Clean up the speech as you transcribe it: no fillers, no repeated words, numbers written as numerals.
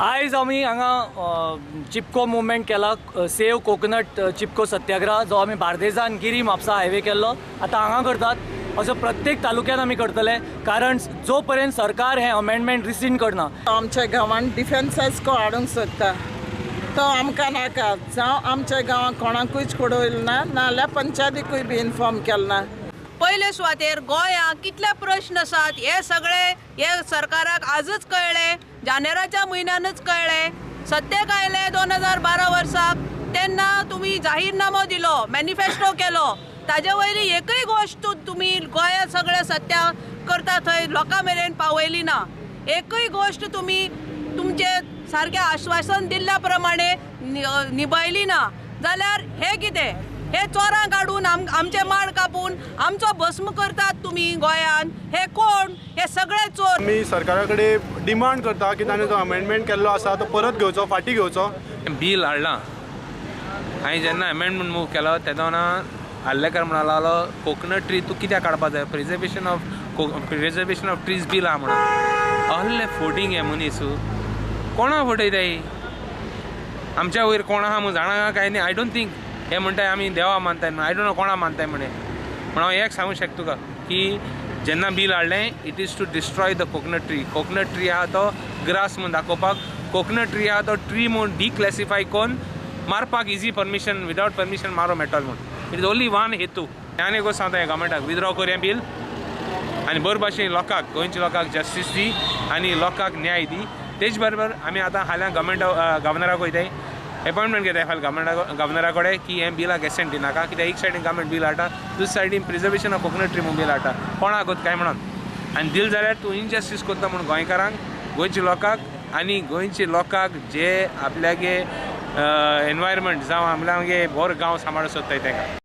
आयज आमी हांगा चिपको मुवमेंट केला, सेव कोकोनट चिपको सत्याग्रह जो आमी बार्देजान गिरी म्हापसा हायवे केल्लो आतां हांगा करतात. असो प्रत्येक तालुक्यान आमी करतले, कारण जो पर्यंत सरकार हें अमेंडमेंट रिसींड करना. आमच्या गांवान डिफेन्साचो हाडूंक सोदता तो आमकां नाका. जावं आमच्या गांवांत कोणाकूच कळयलें ना, नाजाल्यार पंचायतीकूय बी इन्फॉर्म केलें ना. पयले सुवातेर गोंयांत कितले प्रश्न आसात हे सगळे हे सरकाराक आजच कळ्ळें, जानेराच्या म्हयन्यानूच कळ्ळें. सत्तेक आयले 2012 वर्साक तेन्ना तुमी जाहीरनामो दिलो, मॅनिफेस्टो केलो, ताजे वयली एकूय गोश्ट तुमी गोंयांत सगळे सत्या करता थंय लोकां मेरेन पावयली ना. एकूय गोश्ट तुमी तुमचे सारकें आश्वासन दिल्ल्या प्रमाणे निभायली ना. जाल्यार हें कितें? हे चोरां काडून आमचे माड कापून आमचो भस्म करतात तुमी गोंयांत. हे कोण? हे सगळे चोर. आमी सरकारा कडेन डिमांड करता की ताणें जो अमेंडमेंट केल्लो आसा तो परत घेवचो, फाटीं घेवचो. बील हाडलां हांवें जेन्ना अमेंडमेंट मूव केलो तेन्ना आर्लेकर म्हणून लागलो कोकोनट ट्री तूं कित्याक काडपा जाय, प्रिजर्वेशन ऑफ ट्रीज बील आहा म्हणून. आहले फोटींग हे मनीस कोणा फटयताय? आमच्या वयर कोण आहा म्हूण जाणा काय न्ही. I don't think हे म्हणटाय आमी देवा मानताय, I don't know कोणा मानताय म्हणे. पूण हांव एक सांगूंक शकता तुका की जेन्ना बील हाडलें it is to destroy the coconut tree. Coconut tree आहा तो ग्रास म्हूण दाखोवपाक, कोकोनट ट्री आहा तो ट्री म्हूण डिक्लेसिफाय करून मारपाक इजी परमिशन, विदावट परमिशन मारो मेळटलो म्हूण. It is only one हेतू. आनी एक सांगता हें गव्हर्मेंटाक विथड्रॉ कर हें बील आनी बरे भाशेन लोकांक, गोंयच्या लोकांक जस्टीस दी आनी लोकांक न्याय दी. तेच बरोबर आमी आतां फाल्यां गव्हर्मेंट गव्हर्नराक वयताय, अपॉयंटमेंट घेताय फाल्यां गव्हर्नरा कडेन की हें बिलाक एसेंट दिनाका, कित्याक एक सायडीन गव्हर्मेंट बील हाडटा, दुसरे सायडीन प्रिजर्वेशन ऑफ कोकोनट ट्री म्हूण बील हाडटा, कोणाक काय म्हणून. आनी दिल जाल्यार तूं इनजस्टीस करता म्हूण गोंयकारांक, गोंयच्या लोकांक आनी गोंयच्या लोकांक जे आपल्यागे एनवायरमेंट जावं आपल्यागे बरो गांव सांबाळूंक सोदताय तेंकां.